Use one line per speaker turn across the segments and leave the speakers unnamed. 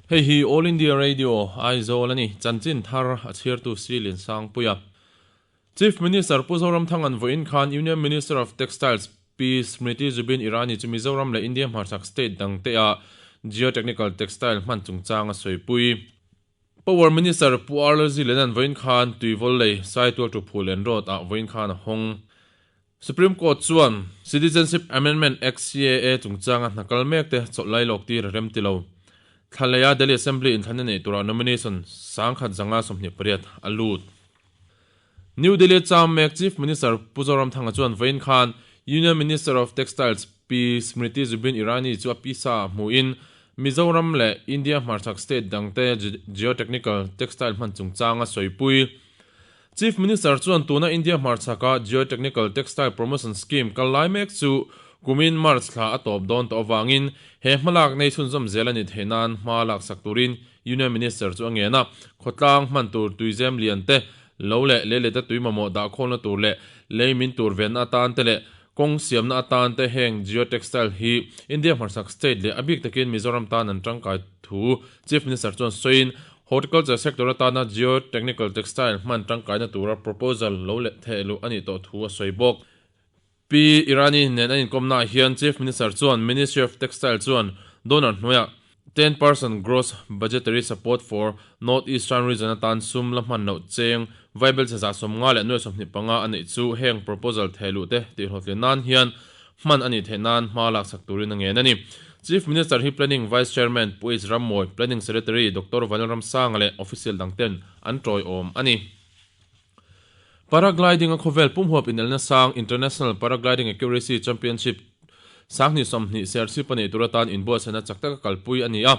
Hei hi All India Radio, Aizawl a ni. Chanchin thar a chhiartu Sri Liansangpuia. Chief Minister Pu Zoramthanga'n vawiin khan Union Minister of Textiles Pi Smriti Zubin Irani chu Mizoram leh India hmarchhak state dangtea Geotechnical Textile hman chungchang a sawipui. Power Minister Pu Arlzi Lenan vawiin khan Tuivawl lei Saitual to Phulen Road ah vawiin khan a hawng. Supreme Court chuan Citizenship Amendment Act, CAA, chungchanga hna kal mek te chawlh lai lawk tir a rem ti lo. Thla leia Delhi Assembly inthlanna neih turah nomination 1528 a lut. New Delhi cham mek Chief Minister Pu Zoramthanga chuan vawiin khan Union Minister of Textiles Pi Smriti Zubin Irani chu a pisa ah hmuhin Mizoram leh India hmarchhak state dangte geotechnical textile hman chungchanga sawipui. Chief Minister chuan tuna India hmarchhaka Geotechnical Textile Promotion Scheme kal lai mek chu kumin March thla a tawp dawn tawh avangin he hmalak nei chhunzawm zel a ni theih nan hma laksak turin Union Minister chu a ngen a. Khawtlang hman tur tuizem lian te, lo leh leileta tui mamawh dahkhawlna tur leh lei min tur venna atan te leh kawng siamna atan te heng geotextile hi India hmarchhak state leh a bik takin Mizoram tan an tangkai thu Chief Minister chuan sawiin Horticulture sector atana geotechnical textile hman tangkaina tura proposal lo leh theh luh a nih tawh thu a sawi bawk. Pi Irani nen an inkawmnaah hian Chief Minister chuan Ministry of Textile chuan donor hnuaiah 10% gross budgetary support for North Eastern Region atan sum la hman loh cheng vaibel che 125 a neih chu heng proposal theh luh te tihhlawhtlin nan hian hman a nih theih nan hma laksak turin a ngen a ni. Chief Minister hi Planning Vice Chairman Pu H Rammawi, Planning Secretary Doctor Vanlalramsanga leh official dangten an tawiawm a ni. Paragliding a khawvel pumhuap inelna sang International Paragliding Accuracy Championship 2020 Serchhip a neih tur atan inbuatsaihna chak taka kalpui a ni a.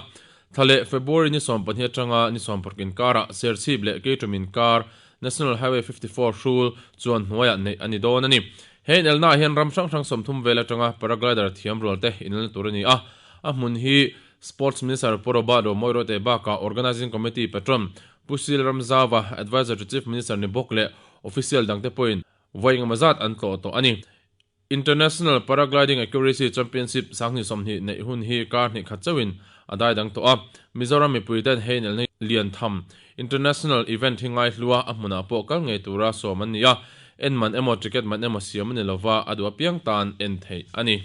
Thla leh February ni 12 atanga ni 16 inkarah Serchhip leh Keitum inkar National Highway 54 hrul chuan hnuaiah neih a ni dawn a ni. He inelnaah hian ram hrang hrang 30 vel atanga paraglider thiam rual te inelna tur a ni a. A hmun hi Sports Minister Pu Robert Romoirote bakah Organising Committee Patron Pu Sil Ramzauva, Adviser to Chief Minister ni bawk leh official dangte pawhin vawi engemaw zat an tlawh tawh a ni. International Paragliding Accuracy Championship 2020 neih hun hi kar hnih khat chauhin a dai dang tawh a. Mizoram mipui ten hei inelna lian tham International event hi ngaihlua a hmunah pawh kal ngei tura sawm an ni a, en man emaw ticket man emaw siam a ni lova a duh apiang tan en theih a ni.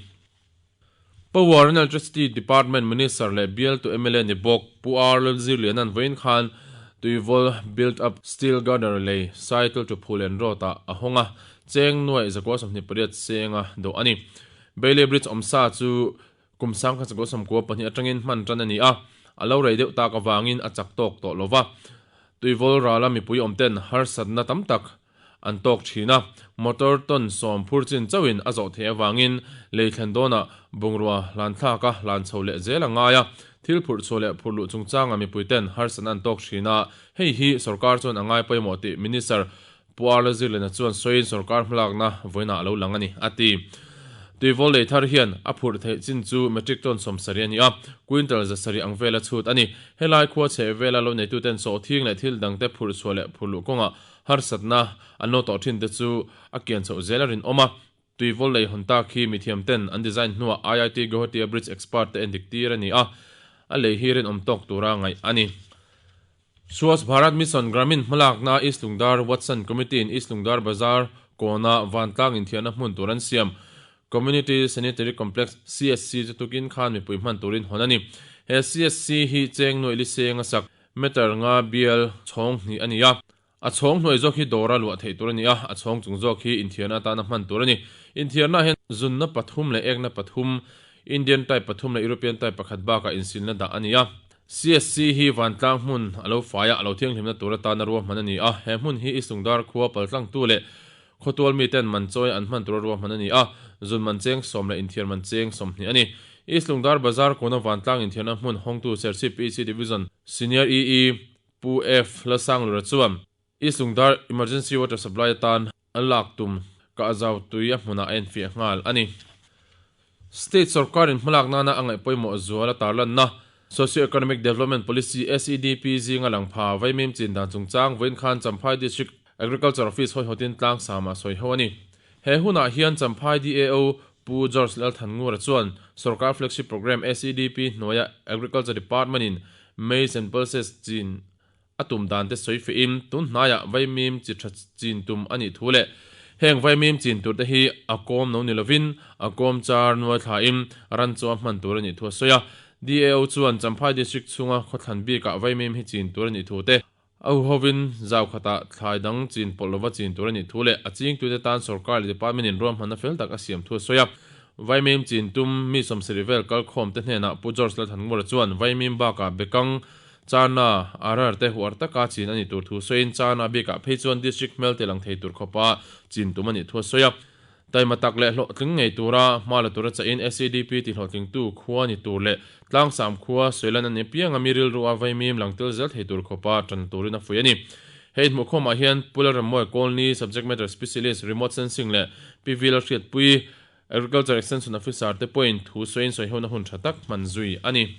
Power and Electricity Department Minister leh bialtu mla ni bawk Pu R Lalzirliana'n vawiin khan Tuivawl Built Up Steel Girder lei Saitul to Phulen Road ah a hawng a, cheng nuaih 128 senga dawh a ni. Bailey Bridge awmsa chu kum 1992 atangin hman tan a ni a, a lo rei deuh tak avangin a chak tawk tawh lova. Tuivawl rala mipui awmten harsatna tam tak an tawk thin a, motor tawn sawm phur chin chauhin a zawh theih avangin lei thlen dawnah bungrua hlan thlak a hlan chho leh zel a ngai a, thil phurh chhuah leh phurh luh chungchanga mipuiten harsatna an tawk thin a, hei hi sorkar chuan a ngai pawimawh tih Minister Pu Arla Zirlena chuan sawiin sorkar hmalakna vawiinah a lo lang a ni, a ti. Tuivawl lei thar hian a phurh theih chin chu metric ton 70 a ni a, quintal 700 ang vela chhut a ni. Helai khua chheh vela lo neituten sawhthing leh thil dangte phurh chhuah leh phurh luh kawngah Harsatna an lo tawh thin te chu a kian chhoh zel a rinawm a, Tuivawl lei hawn tak hi mithiam ten an design hnuah IIT Guwahati-a bridge expert te endik tir a ni a, a lei hi rinawm tawk tura ngaih a ni. Swachh Bharat Mission Gramin hmalakna East Lungdar Watson Committee in East Lungdar Bazar kawna vantlang inthiarna hmun tur an siam Community Sanitary Complex, CSC, chu tukin khan mipui hman turin hawn a ni. He CSC hi cheng nuaih li seng a sak. Meter nga bial chhawng hnih a ni a, a chhawng hnuai zawk hi dawra luah theih tur a ni a, a chhawng chung zawk hi inthiarna atana hman tur a ni. Inthiarnaah hian zunna pathum leh ekna pathum, Indian type pathum leh European type pakhat bakah insilna dah a ni a. CSC hi vantlang hmun a lo fai a, a lo thianghlimna tur atana ruahman a ni a, he hmun hi Islungdar khua paltlangtu leh Khawtual miten man chawi an hman tura ruahman a ni a, zun man cheng sawm leh inthiar man cheng 20 a ni. East Lungdar Bazar kawna vantlang inthiarna hmun hawngtu Serchhip PC Division Senior EE Pu F Lalsanglura chuan East Lungdar Emergency Water Supply atan a lak tum kah zau tui a hmunah a enfiah nghal a ni. State sorkarin hmalak nana a ngaih pawimawh zual a tarlanna Socio-Economic Development Policy, SEDP, zinga lang pha vaimim chin dan chungchang vawiin khan Champhai District Agriculture Office hawihawtin tlangsam a sawi ho a ni. He hunah hian Champhai DAO Pu George Lalthanngura chuan sorkar flagship programme SEDP hnuaia Agriculture Department-in Maize and Pulses chin a tum dan te sawi fehin tun hnaiah vaimim chi tha chin tum a nih thu leh heng vaimim chin tur te hi a kawm no ni lovin a kawm char nuai thlain ran chu a hman tur a nih thu a sawi a. DAO chuan Champhai District chhunga khawthlan bikah vaimim hi chin tur a nih thu te, a huhovin zau khatah thlai dang chin pawlh lova chin tur a nih thu leh a chingtute tan sorkar leh department in ruahmanna fel tak a siam thu a sawi a. Vaimim chin tum mi sawmsarih vel kalkhawm te hnenah Pu George Lalthanngura chuan vaimim bakah bekang Chana, arar te huar taka chin a nih tur thu sawiin Chana bikah phei chuan District hmel te lang thei tur khawpa chin tum a nih thu a sawi a. Taima tak leh hlawhtling ngei tura hma la tura chahin SEDP ti hlawhtlingtu khua ni tur leh Tlangsam khua sawilan a ni pianga mi rilru a vaimim lang tel zel thei tur khawpa tan turin a fuih a ni. Hei inhmuhkhawmah hian Pu Lalremmawi Kawlni, Subject Matter Specialist, Remote Sensing leh Pi V Lalhriatpui, Agriculture Extension Officer te pawhin thu sawiin sawihona hun tha tak hman zui a ni.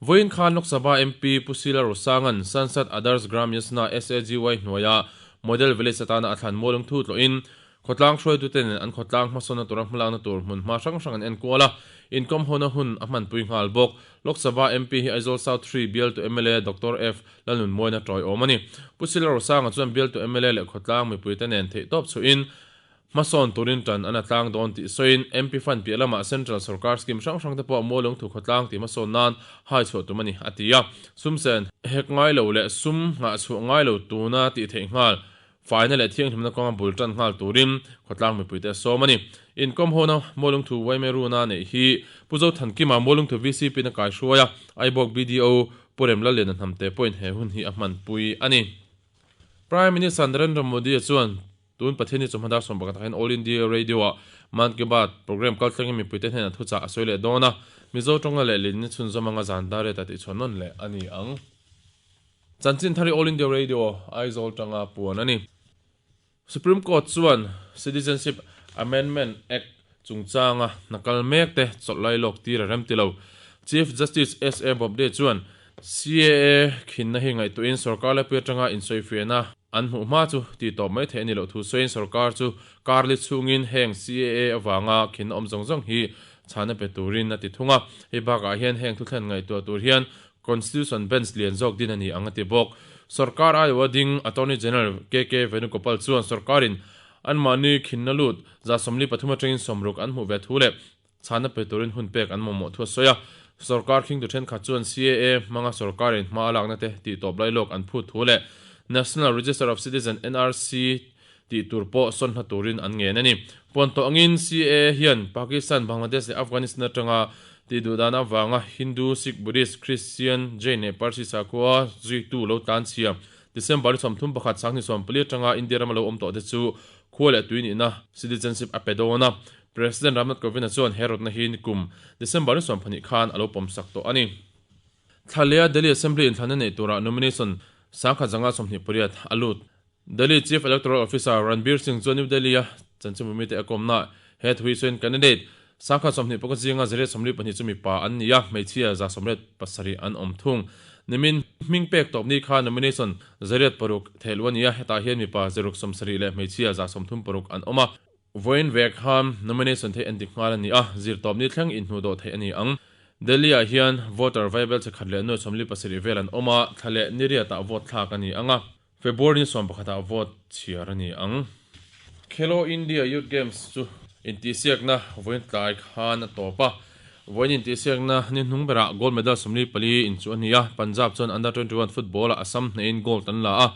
Vawiin khan Lok Sabha MP Pu Sila Rosangan Sansad Adarsh Gram Yojana, SAGY, hnuaia Model Village atana a thlan mualung thu tlawhin khawtlang hruaitute nen an khawtlang hmasawnna tura hmalakna tur hmun hma hrang hrang an enkual a, inkawm hona hun a hmanpui nghal bawk. Lok Sabha MP hi Aizawl South 3 bialtu mla Doctor F. Lalnunmawina tawiawm a ni. Pu Sila Rosanga chuan bialtu mla leh khawtlang mipuite nen theihtawp chhuahin Hmasawn turin tan an a tlang dawn tih sawiin MP Fund piah lamah Central sorkar scheme hrang hrang te pawh Mualung thu khawtlang tih hmasawn nan hai chhuah tum a ni, a ti a. Sum sen hek ngai lo leh sum nghah chhuah ngai lo tuna tih theih nghal, faina leh thianghlimna kawnga bul tan nghal turin khawtlang mipuite a sawm a ni. Inkawm hona Mualung thu Waimeruna neih hi Pu Zothankima Mualung thu VCP in a kaihruai a, Aibawk BDO Pu Remlalliana Hnamte pawhin he hun hi a hmanpui a ni. Prime Minister Narendra Modi-a chuan Tun Pathian hi chawhma dar sawm pakhatah hian All India Radio-ah Mann Ki Baat program kaltlangin mipuite hnenah thuchah a sawi leh dawn a, Mizo tawnga leh lin chhunzawm anga zan dar reta tihchhuah nawn leh a ni ang. Chanchin thar hi All India Radio, Aizawl tanga puan a ni. Supreme Court chuan Citizenship Amendment Act chungchanga hna kal mek te chawlh lai lawk tir a rem ti lo. Chief Justice SA Bobde chuan CAA khinna hi ngaihtuahin sorkar laipui atanga insawifiahna an hmuh hma chu tih tawp mai theih a ni loh thu sawiin sorkar chu karli chhungin heng CAA avanga khinna awm zawng zawng hi chhana pe turin a ti thung a. Hei bakah hian heng thuthlen ngaihtuah tur hian Constitution Bench lian zawk din a ni ang a ti bawk. Sorkar aiawha ding Attorney General KK Venugopal chuan sorkarin anmahni khinna lut 33 atangin 60 an hmuh ve thu leh Chhana pe turin hun pek an mamawh thu a sawi a, sorkar khingtu thenkhat chuan CAA hmanga sorkarin hma a lakna te tih tawp lai lawk an phut thu leh National Register of Citizen, NRC, tih tur pawh sawn hla turin an ngen a ni. Puan tawh angin CAA hian Pakistan, Bangladesh leh Afghanistan atanga tih duh dan avanga Hindu, Sikh, Buddhist, Christian, Jain leh Parsi sakhua zuitu lo tlanchhia December 31, 2024 atanga India rama lo awm tawh te chu khua leh tui nihna, citizenship, a pe dawn a. President Ramnath Kovind-a chuan he rawtna hi nikum December ni 12 khan a lo pawmsak tawh a ni. Thlalea Delhi Assembly inthlanna neih turah nomination 1128 a lut. Delhi Chief Electoral Officer Ranbir Singh chuan New Delhi-a chanchinbu mite a kawmna he thu hi sawiin candidate 121 zinga 122 chu mipa an ni a, hmeichhia 187 an awm thung. Nimin hming pek tawp ni kha nomination 106 theih luh a ni a, hetah hian mipa 170 leh hmeichhia 136 an awm a. Vawiin vek khan nomination theih an ti nghal a ni a, zirtawpni thleng inhnuh dawh theih a ni ang. Delhi-ah hian voter vaibel che khat leh nuai 47 vel an awm a, thla leh ni riatah vote thlak a ni ang a, February ni 11 ah vote chhiar a ni ang. Khelo India Youth Games chu intihsiakna vawiin tlai khan a tawp a, vawiin intihsiakna ni hnung berah gold medal 44 inchuh a ni a, Punjab chuan Under 21 football-ah Assam hnehin gold an la a,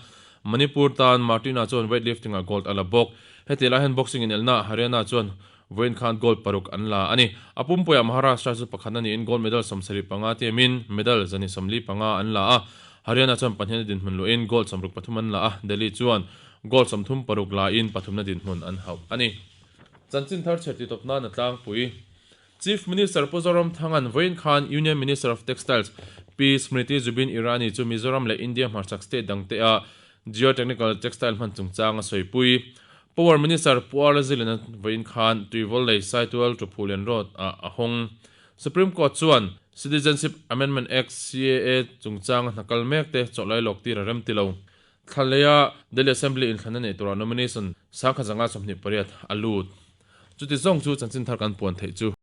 Manipur tan Martina chuan weightlifting ah gold a la bawk. Heti lai hian boxing inelna ah Haryana chuan vawiin khan gold paruk an la a ni. A pumpuiah Maharashtra chu pakhatna niin gold medal 75 tiamin medal 145 an la a. Haryana chuan pahnihna dinhmun luahin gold 63 an la a, Delhi chuan gold 36 la in pathumna dinhmun an hauh a ni. Chanchin thar chhe titawp nan a tlangpui. Chief Minister Pu Zoramthanga'n vawiin khan Union Minister of Textiles Pi Smriti Zubin Irani chu Mizoram leh India hmarchhak state dangte-a Geotechnical Textile hman chungchang a sawipui. Power Minister Pu Arla Zilin-a vawiin khan Tuivawl lei Saitual Tuphulian Road-ah a hawng. Supreme Court chuan Citizenship Amendment Act, CAA, chungchanga hna kal mekte chawlh lai lawk tir a rem ti lo. Thlaleia Delhi Assembly inthlanna neih turah nomination 1528 a lut. Chuti zawng chu chanchin thar kan puan theih chu.